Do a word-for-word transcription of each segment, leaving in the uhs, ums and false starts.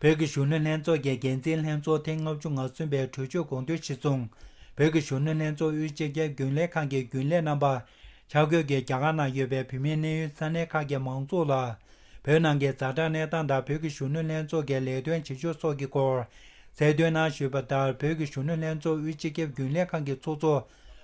བོད་ཀྱི་གཞོན་ནུ་ལྷན་ཚོགས་ཀྱི་འགན་འཛིན་ལྷན་ཚོགས་ཐེངས་ལྔ་བཅུ་ང་གསུམ་པའི་གྲོས་ཆོད་དགོངས་དོན་གཞིར་བཟུང་། བོད་ཀྱི་གཞོན་ནུ་ལྷན་ཚོགས་དབུས་སྤྱི་ཁྱབ་རྒྱུན་ལས་ཁང་གི་རྒྱུན་ལས་རྣམ་པ། ཆ་བགོས་ཀྱིས་རྒྱ་གར་ནང་ཡོད་པའི་བོད་མིའི་གནས་ཡུལ་ས་གནས་ཁག་གི་མང་ཚོགས་ལ། བོད་ནང་གི་ཛ་དྲག་གནས་སྟངས་དང་བོད་ཀྱི་གཞོན་ནུ་ལྷན་ཚོགས་ཀྱི་ལས་དོན་བྱེད་ཕྱོགས་སོགས་ཀྱི་སྐོར། གསལ་སྟོན་གནང་ཞུས་པ་ལྟར། བོད་ཀྱི་གཞོན་ནུ་ལྷན་ཚོགས་དབུས་སྤྱི་ཁྱབ་རྒྱུན་ལས་ཁང་གི་ཚོགས་གཙོ།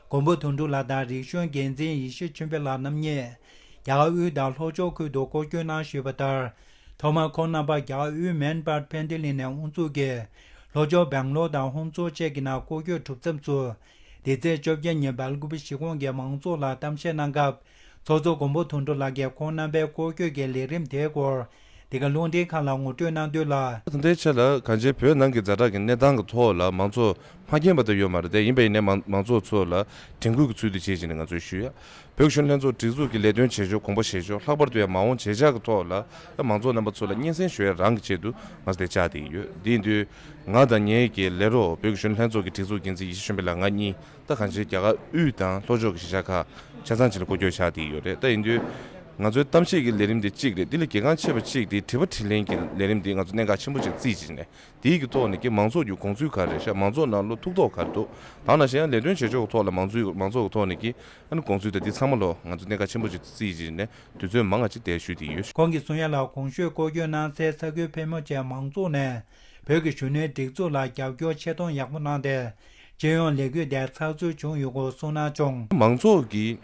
མགོན་པོ་དོན་གྲུབ་ལགས་དང་རིག་གཞུང་འགན་འཛིན་ཡེ་ཤེས་ཆོས་འཕེལ་ལགས་རྣམ་གཉིས། རྒྱ་གར་དབུས་དང་ལྷོ་ཕྱོགས་ཁུལ་དུ་སྐོར་སྐྱོད་གནང་ཞུས་པ་ལྟར། ཐོག་མར་ཁོང་རྣམ་པ་རྒྱ་གར་དབུས་མན་པར་ཕན་ཏི་ལི་ནས་དབུ་འཛུགས་ཀྱིས། ལྷོ་ཕྱོགས་སྦེང་ལོར་དང་ཧུན་སུར་བཅས་ཀྱི་ནང་སྐོར་སྐྱོད་གྲུབ་མཚམས་སུ། འདི་ཚེས་བཅོ་བརྒྱད་ཉིན་སྦེལ་ཀུ་པེ་གཞིས་ཁོངས་ཀྱི་མང་ཚོགས་ལ་གཏམ་བཤད་གནང་སྐབས། ཚོགས་གཙོ་མགོན་པོ་དོན་གྲུབ་ལགས་ཀྱིས་ཁོང་རྣམ་པའི་སྐོར་སྐྱོད་ཀྱི་ལས་རིམ་དེའི་སྐོར། འདི་ག་རླུང་འཕྲིན་ཁང་ལ་ངོ་སྤྲོད་གནང་དོན་ལ། ད་ལྟའི་ཆ་ལ་གང་ཅིའི་བོད་ནང་གི་ཛ་དྲག་གི་གནས་སྟངས་ཀྱི་ཐོག་ལ་མང་ཚོགས་མ་མཁྱེན་པ་དེ་ཡོད་མ་རེད་དེ། ཡིན་པ་ཡིན་ནའི་མང་མང་ཚོགས་ཚོ་ལ་དྲན་སྐུལ་གྱི་ཚུལ་དུ་བྱེད་ཅིང་ནས་ང་ཚོས་ཞུ་ཡ། བོད་གཞོན་ལྷན་ཚོགས་སྒྲིག་འཛུགས་ཀྱི་ལས་དོན་བྱེད་ཕྱོགས་དགོངས་པ་བཞེས་ཕྱོགས་ལྷག་པར་དུ་ཡང་མ་འོངས་བྱེད་འཆར་གྱི་ཐོག་ལ་མང་ཚོགས་རྣམ་པ་ཚོ་ལ་སྙན་སེང་ཞུ་ཡ་རང་གི་ཆེད་དུ་ང་ཚོ་དེ་བཅར་བསྡད་ཀྱི་ཡོད། དེ་ཡིན་དུས་ང་དང་ངའི་གི་ལས་རོགས་བོད་ཀྱི་གཞོན་ལྷན་ཚོགས་ཀྱི་སྒྲིག་འཛུགས་འགན་འཛིན་ཡེ་ཤེས་ཆོས་འཕེལ་ལགས་ང་གཉིས་ད་གང་ཅིའི་རྒྱ་གར་དབུས་དང་ལྷོ་ཕྱོགས་ཀྱི་གཞིས་ཆགས་ཁག་ཆ་ཚང་ཅིག་ལ་སྐོར་སྐྱོད་བཅར་བསྡད་ཀྱི་ཡོད་རེད། ད་ཡིན་དུས་ང་ཚོའི་གཏམ་བཤད་ཀྱི་ལས་རིམ་དེ་གཅིག་རེད། དེ་ལས་གལ་འགངས་ཆེ་བ་གཅིག་དེ་དྲི་བ་དྲིས་ལན་གྱི་ལས་རིམ་དེ་ང་ཚོ་གནད་འགག་ཆེན་པོ་ཅིག་བརྩིས་བྱས་ནས། དེའི་གི་ཐོག་ནས་ཀྱི་མང་ཚོགས་ཀྱི་དགོངས་ཚུལ་ག་རེ་རེད་ཤག་མང་ཚོགས་ནང་ལོགས་ཐུགས་དོགས་ག་རེ་འདུག་ད་ནང་བཞིན་ཡང་ལས་དོན་བྱེད་ཕྱོགས་ཀྱི་ཐོག་ལ་མང་ཚོགས་མང་ཚོགས་ཀྱི་ཐོག་ནས་ཀྱི་ཨ་ནི་དགོངས་ཚུལ་དང་འདི་ཚང་མ་ལོ་ང་ཚོ་གནད་འགག་ཆེན་པོ་ཅིག་བརྩིས་བྱས་ནས་དུས་ཚོད་མང་ང་ཅིག་དེ་ཞུས་དེ་ཡོད། ཁོང་གིས་གསུང་ཡ་ལ། གོང་ཞུས་སྐོར་སྐྱོད་གནང་སའི་ས་ཁུལ་ཕལ་མོ་ཆེ་མང་ཚོགས་ནས་བོད་ཀྱི་གཞོན་ནུའི་སྒྲིག་འཛུགས་ལ་རྒྱབ་སྐྱོར་ཆེ་མཐོང་ཡག་པོ་གནང་སྟེ། སྤྱི་ཡོངས་ལས་འགུལ་དེ་ཚགས་ཚུད་བྱུང་ཡོད་སྐོར་གསུངས་གནང་བྱུང་། མང་ཚོགས་ཀྱི་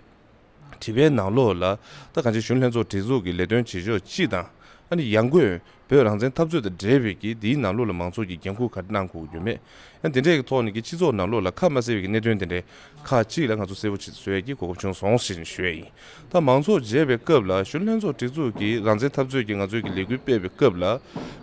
དྲི་བའི་ནང་ལོགས་ལ་ད་གང་ཅིའི་གཞོན་ལྷན་ཚོགས་སྒྲིག་འཛུགས་ཀྱི་ལས་དོན་བྱེད་ཕྱོགས་སྤྱི་དང་ཨ་ནི་ཡང་སྒོས་བོད་རང་བཙན་འཐབ་རྩོད་དང་འབྲེལ་བའི་གི་འདིའི་ནང་ལོགས་ལ་མང་ཚོགས་ཀྱིས་འགན་འཁུར་ག་རེ་གནང་དགོས་ཀྱི་ཡོད་མེད། ཨ་ནི་དེ་འདྲའི་གི་ཐོག་ནས་ཀྱི་སྤྱི་ཚོགས་ནང་ལོགས་ལ་ཁ་མ་གསལ་བའི་གི་གནད་དོན་དེ་འདྲའི་ཁག་ཅིག་ལ་ང་ཚོ་གསལ་པོ་ཅིག་བཟོ་ཡས་ཀྱི་གོ་སྐབས་བྱུང་སོང་ཞེས་ཞུ་ཡས་ཡིན། ད་མང་ཚོགས་མཇལ་བའི་སྐབས་ལ་གཞོན་ལྷན་ཚོགས་སྒྲིག་འཛུགས་ཀྱི་རང་བཙན་འཐབ་རྩོད་ཀྱི་ང་ཚོའི་གི་ལས་འགུལ་སྤེལ་བའི་སྐབས་ལ་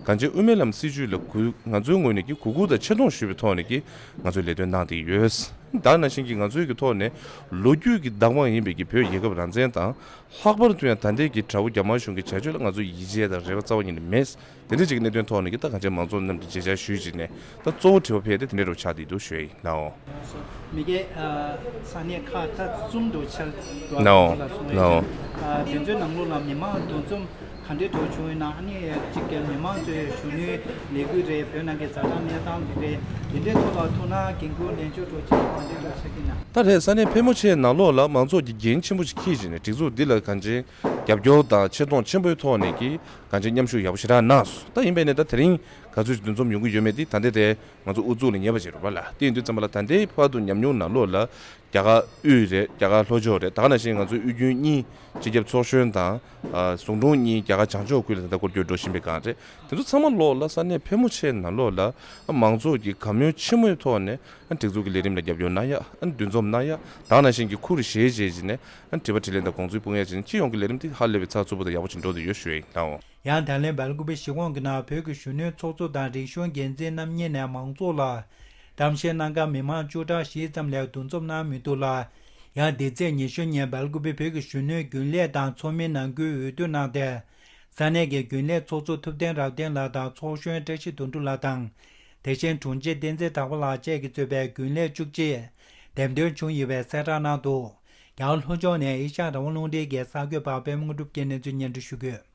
གང་ཅིའི་དབུ་མའི་ལམ་སྲིད་བྱུས་ལ་གུ་ང་ཚོའི་ངོས་ནས་ཀྱི་གུས་བཀུར་དང་ཆེ་མཐོང་ཞུ་བའི་ཐོག་ནས་ཀྱི་ང་ཚོས་ལས་དོན་གནང་བསྡད་ཡོད། ད་ནང་བཞིན་གྱི་ང་ཚོའི་གི་ཐོག་ནས་ལོ་རྒྱུས་ཀྱི་བདག་དབང་ཡིན་པའི་གི་བོད་རྒྱལ་ཁབ་རང་བཙན་དང་། ལྷག་པར་དུ་ཡང་ད་ལྟའི་གི་དགྲ་བོ་རྒྱ་དམར་གཞུང་གི་བྱ་སྤྱོད་ལ་ང་ཚོ་ཡིད་ཆེས་དང་རེ་བ་རྩ་བ་ཉིད་ནས་མེད། དེ་འདྲ་ཅིག་གི་གནད་དོན་ཐོག་ནས་ཀྱི་ད་གང་ཅིའི་མང་ཚོགས་རྣམས་ཀྱི་མཇལ་བཅར་ཞུས་བྱས་ནས་ད་གཙོ་བོ་དྲི་བ་ཕལ་དེ་དེ་འདྲ་རུ་ཆགས་བསྡད་འདུག་ཞུ་ཡ་ཡིན་ནའོ། མི་སྒེར་ས་གནས་ཁག་ད་གསུམ་དུ་ཆར་འགྲོ་ནའོ། ལ་སོང་ནའོ། བས་དེ་ཚོའི་ནང་ལོགས་ལ་མི་མང་འདུ་འཛོམས་ག་འདྲའི་འགྲོ་བྱུང་ཡོད་ན། ཨ་ནི་གཅིག་གི་མི་མང་ཚོས་གཞོན་ནུའི་ལས་འགུལ་རེད། བོད་ནང་གི་ཛ་དྲག་གནས་སྟངས་རེད། དེ་འདྲའི་ཐོག་ལ་ཐུགས་སྣང་འགན་འཁུར་ལེན་ཕྱོགས་འགྲོ་ཆེད་ག་འདྲའི་འགྲོ་ཆགས་ཀྱི་ན། ད་རེས་ས་གནས་ཕལ་མོ་ཆེའི་ནང་ལོགས་ལ་མང་ཚོགས་ཀྱིས་འགན་ཆེན་པོ་ཞིག་འཁྱེར་བྱས་ནས་སྒྲིག་འཛུགས་འདི་ལ་གང་ཅིའི་རྒྱབ་སྐྱོར་དང་ཆེ་མཐོང་ཆེན་པོའི་ཐོག་ནས་ཀྱི་གང་ཅིའི་མཉམ་ཞུགས་ཡག་པོ་ཞེ་དྲག་གནང་སོང་། ད་ཡིན་པས་ནས་ད་དེ་རིང་ག་ཚོད་ཅིག་འདུ་འཛོམས་ཡོང་གི་ཡོད་མེད་དེ་ད་ལྟའི་དེ་ང་ཚོ་ཨུ་ཚུགས་ལ་ཉེ་བ་ཅིག་རེད་པ་ལ། དེ་ཡིན་དུས་ཙམ་པ་ལ་ད་ལྟའི་བར་དུ་ཉམས་མྱོང་ནང་ལོགས་ལ་རྒྱ་གར་དབུས་རེད། རྒྱ་གར་ལྷོ་ཕྱོགས་རེད། ད་ག་ནང་བཞིན་ང་ཚོའི་དབུས་རྒྱུན་གཉིས་སྤྱི་ཁྱབ་ཚོགས་གཞོན་དང་། ཨ་ཟུང་དྲུང་གཉིས་རྒྱ་གར་བྱང་ཕྱོགས་ཁུལ་ལ་ད་ལྟ་སྐོར་སྐྱོད་འགྲོ་བཞིན་པའི་སྒང་རེད། དེ་ཚོ་ཚང་མ་ལོགས་ལ་ས་གནས་ཕལ་མོ་ཆེའི་ནང་ལོགས་ལ་མང་ཚོགས་ཀྱིས་དགའ་མོས་ཆེན་མོའི་ཐོག་ནས་སྒྲིག་འཛུགས་ཀྱི་ལས་རིམ་ལ་རྒྱབ་སྐྱོར་གནང་ཡ། འདུ་འཛོམས་གནང་ཡ། ད་ག་ནང་བཞིན་གྱི་ཁུར་བཞེས་བྱས་བྱས་ནས་དྲི་བ་དྲིས་ལན་དང་དགོངས་ཚུལ་སྤུངས་ཡ་བྱས་ནས་སྤྱི་ཡོངས་ཀྱི་ལས་རིམ་དེ་ཧ་ལས་པའི་ཚགས་ཚུད་པོ་དང་ཡག་པོ་ཅིག་འགྲོ་བསྡད་ཡོད་ཞུ་ཡ་ཡིན་ལགས། ཡང་ད་ལན་སྦེལ་ཀུ་པེ་གཞིས་ཁོངས་ཀྱི་ནང་བོད་ཀྱི་གཞོན་ནུའི་ཚོགས་གཙོ་དང་རིག་གཞུང་འགན་འཛིན་རྣམ་གཉིས་ནས་མང་ཚོགས་ལ་གཏམ་བཤད་གནང་སྐབས། མི་མང་བཅུ་ཕྲག་བཞི་ཙམ་ལས་འདུ་འཛོམས་གནང་མི་འདུག་ལ། ཡང་འདི་ཚེས་ཉི་ཤུ་ཉིན་སྦེལ་ཀུ་པེ་བོད་ཀྱི་གཞོན་ནུའི་རྒྱུན་ལས་དང་ཚོགས་མི་ནང་ཁུལ་འོས་བསྡུ་གནང་སྟེ། ས་གནས་ཀྱི་རྒྱུན་ལས་ཚོགས་གཙོ་ཐུབ་བསྟན་རབ་བརྟན་ལགས་དང་ཚོགས་གཞོན་བཀྲ་ཤིས་དོན་གྲུབ་ལགས་དང་། དེ་བཞིན་དྲུང་ཆེ་བསྟན་འཛིན་གྲགས་པ་ལགས་བཅས་ཀྱིས་གཙོས་པའི་རྒྱུན་ལས་བཅུ་གཅིག་འདེམས་ཐོན་བྱུང་ཡོད་པའི་གསལ་བསྒྲགས་གནང་འདུག་རྒྱ་གར་ལྷོ་ཕྱོགས་ནས་ཨེ་ཤ་ཡ་རང་དབང་རླུང་འཕྲིན་གྱི་གསར་འགོད་པ་པད་མ་དངོས་གྲུབ་ཀྱིས་གནས་ཚུལ་སྙན་སྒྲོན་ཞུ་གི་ཡོད།